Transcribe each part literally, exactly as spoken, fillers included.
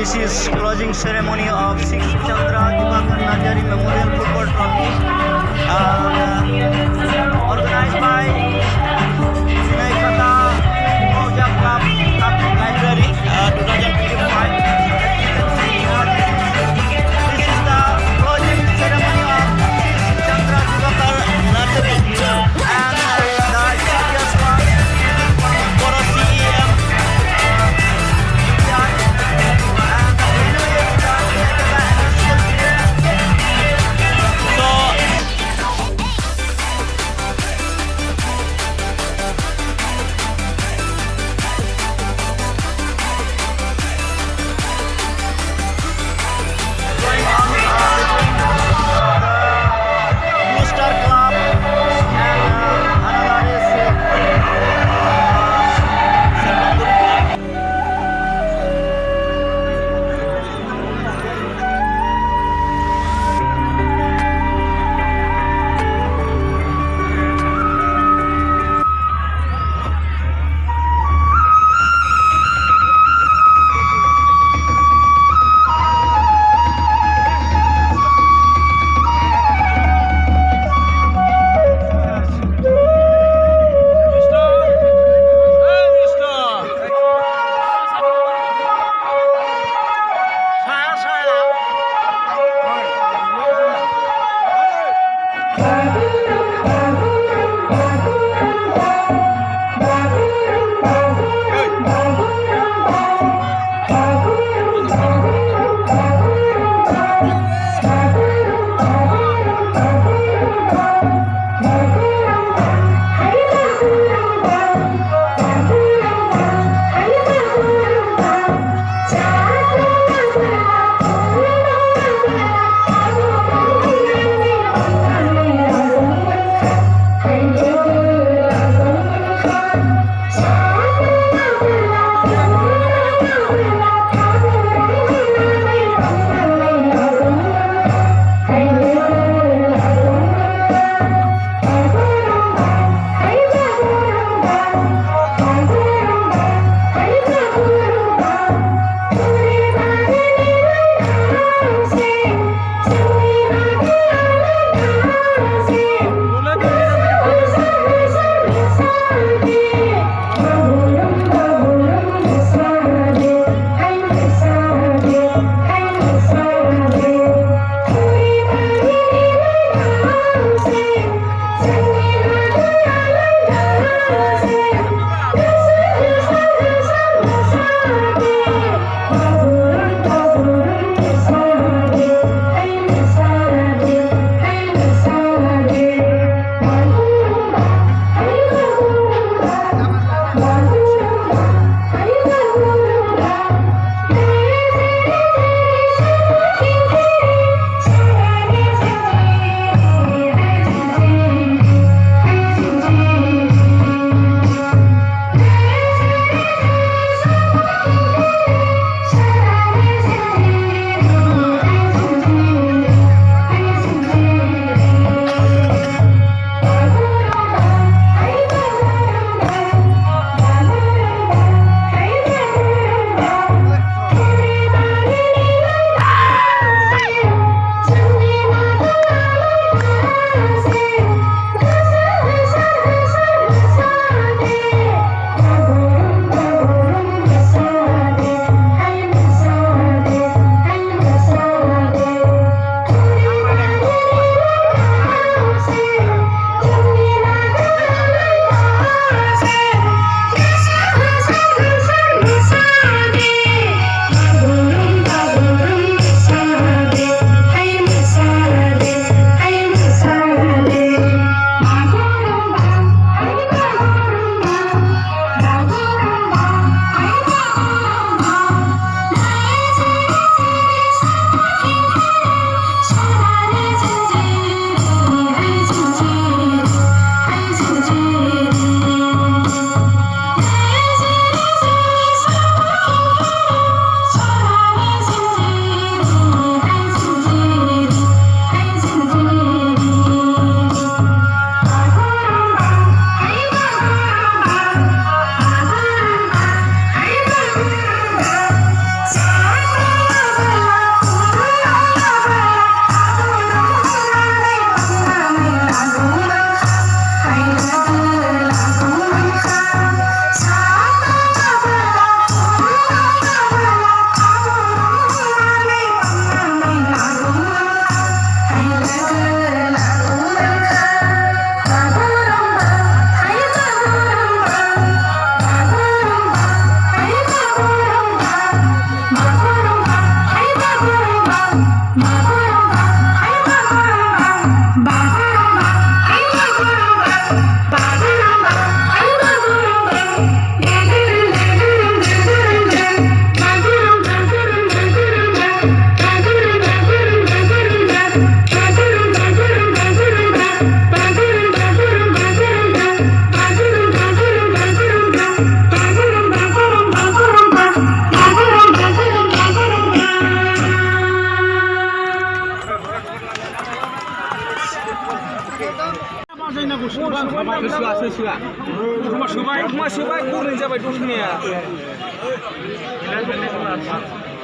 This is closing ceremony of Sixth Chandra Divakar Nazari Memorial Football Trophy, uh, organized by Sinai Kata Mauja Club Public Library, uh, two thousand twenty-five. This is the closing ceremony of Sixth Chandra Divakar Nazari and, uh, the G P S one for C E M.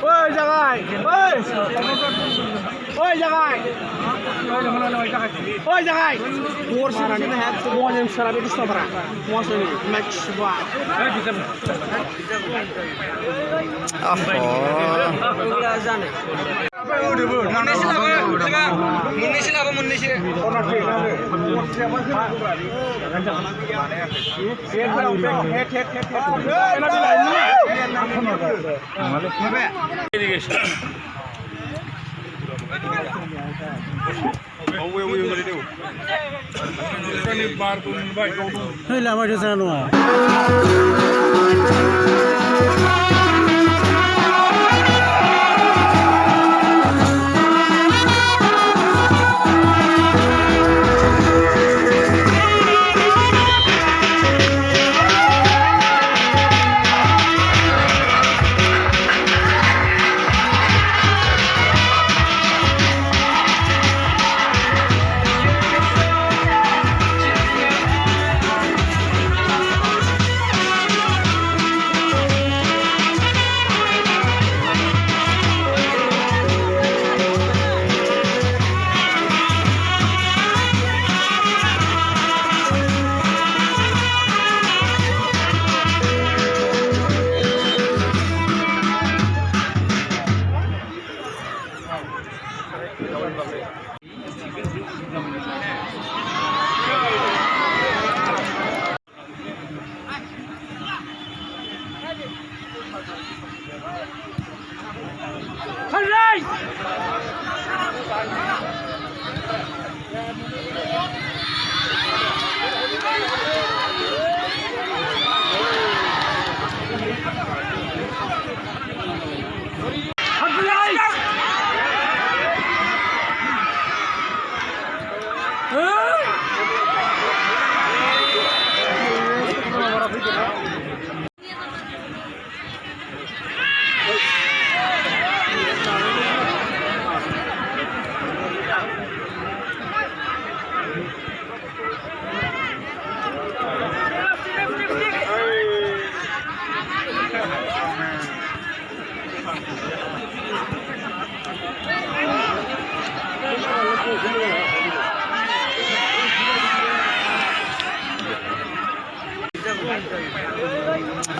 ᱳᱭ জাগায়, ওই! ওই জাগায়! ওই জাগায়! তোর সারা দিনে হ্যাঁ, তোমার সারা বেটি সবরা। তোমার সাথে ম্যাচ ওয়ান। আহো।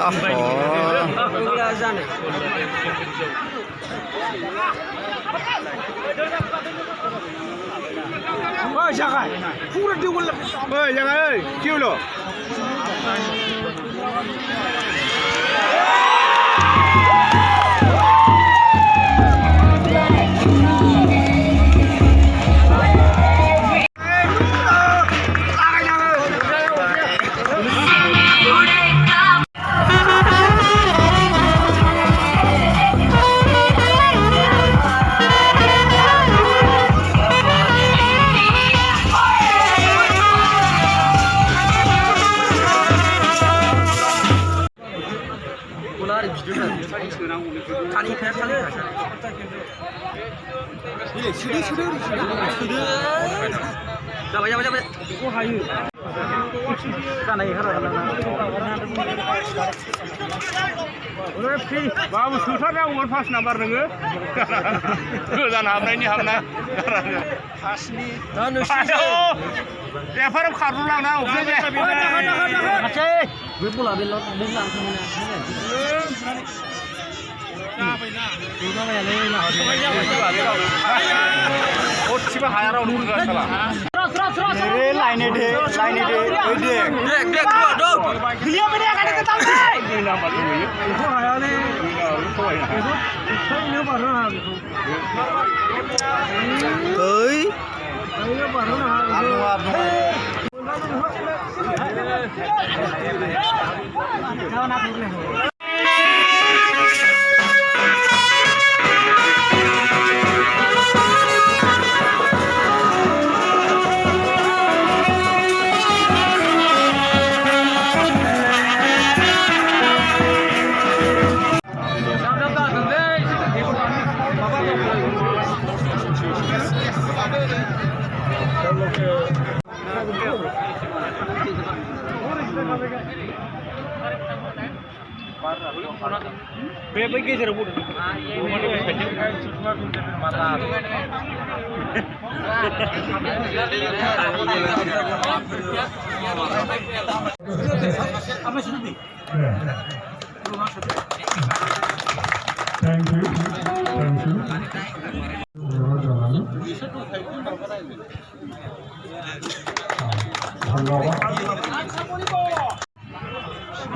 ও। ওই জায়গায়, পুরো টিউবওয়েল। ওই জায়গায়, ওই, কি হলো? Babu, sutar na umur pas nambar nengge. Lu dan hamna ini hamna. Asli. Anu, ya, baru kartu lang na, oke deh. Gue pula belok, belok. ও, চিবা হায়ারা উঠুন গাছালা। রে, লাইনে দে, লাইনে দে, ওই দে। দেখ, দেখ, দৌড়, দৌড়। ওই। আপনি, আপনি। Thank you. Thank you. ধন্যবাদ।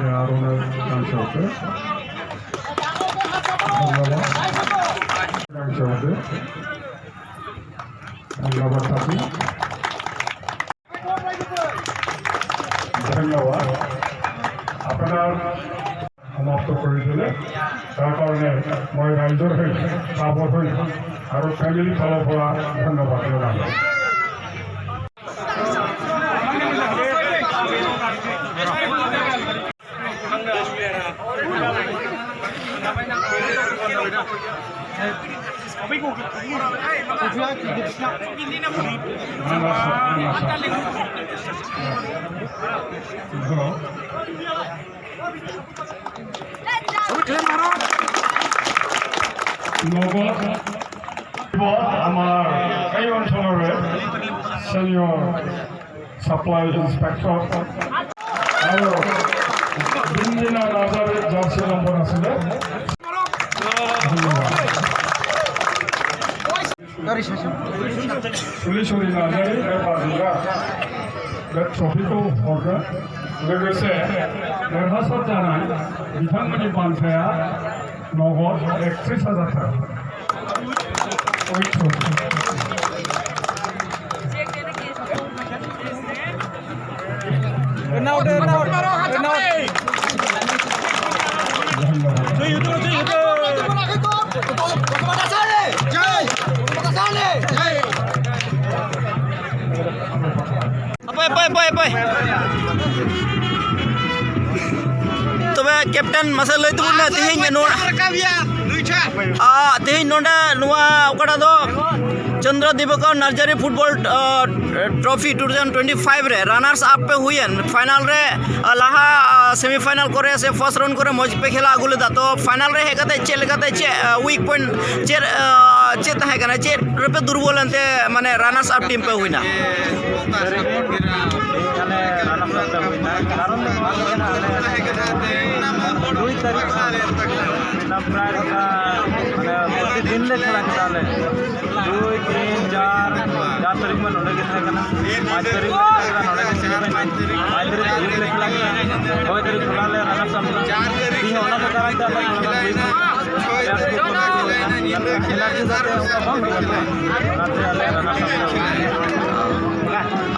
এ, আরো অনেক কাজ আছে। ধন্যবাদ। কাজ আছে। ধন্যবাদ থাকি। ধন্যবাদ। আপোনাৰ সমাপ্ত কৰি দিলে, তাৰ কাৰণে মই ৰাইজৰ হৈ, ক্লাবৰ হৈ আৰু ফেমিলি ফালৰ পৰা ধন্যবাদ জনালোঁ। লগত আমাৰ এই অঞ্চলৰে চিনিয়ৰ ছাপ্লাই ইন্সপেক্টৰ আৰু যোনদিনা নাৰ্চাৰীত জাৰ্চি নম্বৰ আছিলে। ধন্যবাদ। চুলি চুলি নাৰ্চাৰী বেপাৰীরা। बे ट्रफीखौ हरगोन। लोगोसे देरहासार जानाय बिथांमोननि बान्थाया नगद एकत्रिस हाजार थाखा। ᱦᱟᱯᱳᱭ, ᱦᱟᱯᱳᱭ, ᱦᱟᱯᱳᱭ, ᱦᱟᱯᱳᱭ᱾ ᱛᱚᱵᱮ ᱠᱮᱯᱴᱮᱱ, ᱢᱟᱥᱮ ᱞᱟᱹᱭ ᱛᱟᱵᱚᱱ ᱢᱮ, ᱛᱮᱦᱮᱧ ᱱᱚᱣᱟ, ᱟ, ᱛᱮᱦᱮᱧ ᱱᱚᱰᱮ ᱱᱚᱣᱟ ᱚᱠᱟᱴᱟᱜ ᱫᱚ ᱪᱚᱱᱫᱨᱚ ᱫᱤᱵᱟᱠᱚᱨ ᱱᱟᱨᱡᱟᱨᱤ ᱯᱷᱩᱴᱵᱚᱞ, ᱟ, trophy two thousand twenty five ᱨᱮ ᱨᱟᱱᱟᱨᱥ ᱟᱯ ᱯᱮ ᱦᱩᱭᱮᱱ, ᱯᱷᱟᱭᱱᱟᱞ ᱨᱮ, ᱟ, ᱞᱟᱦᱟ, ᱟ, ᱥᱮᱢᱤ ᱯᱷᱟᱭᱱᱟᱞ ᱠᱚᱨᱮ ᱥᱮ ᱯᱷᱟᱨᱥᱴ ᱨᱟᱣᱩᱱᱰ ᱠᱚᱨᱮ ᱢᱚᱡᱽ ᱯᱮ ᱠᱷᱮᱞᱟ ᱟᱹᱜᱩ ᱞᱮᱫᱟ, ᱛᱚ ᱯᱷᱟᱭᱱᱟᱞ ᱨᱮ ᱦᱮᱡ ᱠᱟᱛᱮ ᱪᱮᱫ ᱞᱮᱠᱟᱛᱮ, ᱪᱮᱫ, ᱟ, ᱩᱭᱤᱠ ᱯᱚᱭᱮᱱᱴ, ᱪᱮᱫ, ᱟ, ᱪᱮᱫ ᱛᱟᱦᱮᱸ ᱠᱟᱱᱟ, ᱪᱮᱫ ᱨᱮᱯᱮ ᱫᱩᱨᱵᱚᱞ ᱮᱱᱛᱮ, ᱢᱟᱱᱮ, ᱨᱟᱱᱟᱨᱥ ᱟᱯ ᱴᱤᱢ ᱯᱮ ᱦᱩᱭᱱᱟ? ᱢᱟᱱᱮ ᱨᱟᱱᱟᱯ ᱥᱟᱯ ᱞᱮ ᱦᱩᱭᱱᱟ᱾ ᱠᱟᱨᱚᱱ ᱫᱚ ᱱᱚᱣᱟ ᱜᱮ ᱠᱟᱱᱟ, ᱟᱞᱮ ᱫᱩᱭ ᱛᱟᱹᱨᱤᱠᱷ ᱠᱷᱚᱱ ᱢᱤᱫᱴᱟᱝ ᱯᱨᱟᱭ ᱜᱚᱴᱟ, ᱢᱟᱱᱮ ᱯᱨᱚᱛᱤᱫᱤᱱ ᱞᱮ ᱠᱷᱮᱞᱟ ᱠᱮᱫᱟ ᱞᱮ᱾ ᱫᱩᱭ, ᱛᱤᱱ, ᱪᱟᱨ, ᱪᱟᱨ ᱛᱟᱹᱨᱤᱠᱷ ᱢᱟ ᱱᱚᱰᱮ ᱜᱮ ᱛᱟᱦᱮᱸ ᱠᱟᱱᱟ᱾ ᱯᱟᱸᱪ ᱛᱟᱹᱨᱤᱠᱷ ᱞᱮ ᱠᱷᱮᱞᱟ ᱠᱮᱫᱟ, ᱱᱚᱰᱮ ᱜᱮ ᱥᱮᱴᱮᱨ ᱮᱱᱟ᱾ ᱯᱟᱸᱪ ᱛᱟᱹᱨᱤᱠᱷ ᱟᱹᱭᱩᱵ ᱞᱮ ᱠᱷᱮᱞᱟ ᱠᱮᱫᱟ᱾ ᱪᱷᱚᱭ ᱛᱟᱹᱨᱤᱠᱷ ᱦᱚᱞᱟ ᱞᱮ ᱨᱟᱱᱟᱯ ᱥᱟᱯ ᱮᱱᱟ᱾ ᱛᱤᱦᱤᱧ ᱚᱱᱟ ᱠᱚ ᱠᱟᱨᱚᱱ ᱛᱮ ᱟᱞᱮ ᱱᱚᱰᱮ ᱦᱩᱭ ᱠᱟᱱᱟ᱾ ᱯᱞᱮᱭᱟᱨᱥ ᱠᱚ ᱠᱚᱢ ᱜᱮ ᱦᱩᱭ ᱠᱟᱱᱟ᱾ ᱮᱱᱟᱨᱡᱤ ᱫᱚ ᱚᱱᱠᱟ ᱵᱟᱝ ᱦᱩᱭᱩᱜ ᱠᱟᱱᱟ᱾ ᱚᱱᱟᱛᱮ ᱟᱞᱮ ᱨᱟᱱᱟᱯ ᱥᱟᱯ ᱞᱮ ᱦᱩᱭ ᱠᱟᱱᱟ᱾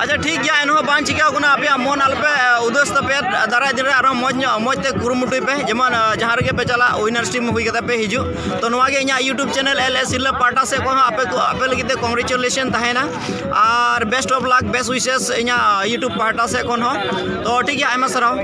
ᱟᱪᱪᱷᱟ, ᱴᱷᱤᱠ ᱜᱮᱭᱟ, ᱮᱱᱦᱚᱸ ᱵᱟᱝ ᱪᱤᱠᱟᱹᱣ ᱠᱟᱱᱟ, ᱟᱯᱮᱭᱟᱜ ᱢᱚᱱ ᱟᱞᱚᱯᱮ ᱩᱫᱟᱹᱥ ᱛᱟᱯᱮᱭᱟ᱾ ᱫᱟᱨᱟᱭ ᱫᱤᱱ ᱨᱮ ᱟᱨᱦᱚᱸ ᱢᱚᱡᱽ ᱧᱚᱜ, ᱢᱚᱡᱽ ᱛᱮ ᱠᱩᱨᱩᱢᱩᱴᱩᱭ ᱯᱮ, ᱡᱮᱢᱚᱱ, ᱟᱸ, ᱡᱟᱦᱟᱸ ᱨᱮᱜᱮ ᱯᱮ ᱪᱟᱞᱟᱜ, ᱩᱭᱱᱟᱨᱥ ᱴᱤᱢ ᱦᱩᱭ ᱠᱟᱛᱮ ᱯᱮ ᱦᱤᱡᱩᱜ᱾ ᱛᱚ, ᱱᱚᱣᱟ ᱜᱮ ᱤᱧᱟᱹᱜ YouTube ᱪᱮᱱᱮᱞ ᱮᱞ ᱮ ᱥᱤᱨᱞᱟᱹ ᱯᱟᱦᱴᱟ ᱥᱮᱫ ᱠᱷᱚᱱ ᱦᱚᱸ ᱟᱯᱮ ᱠᱚ, ᱟᱯᱮ ᱞᱟᱹᱜᱤᱫ ᱛᱮ ᱠᱚᱝᱜᱨᱮᱪᱩᱞᱮᱥᱚᱱ ᱛᱟᱦᱮᱱᱟ, ᱟᱨ best of luck, best wishes ᱤᱧᱟᱹᱜ YouTube ᱯᱟᱦᱴᱟ ᱥᱮᱫ ᱠᱷᱚᱱ ᱦᱚᱸ᱾ ᱛᱚ, ᱴᱷᱤᱠ ᱜᱮᱭᱟ, ᱟᱭᱢᱟ ᱥᱟᱨᱦᱟᱣ᱾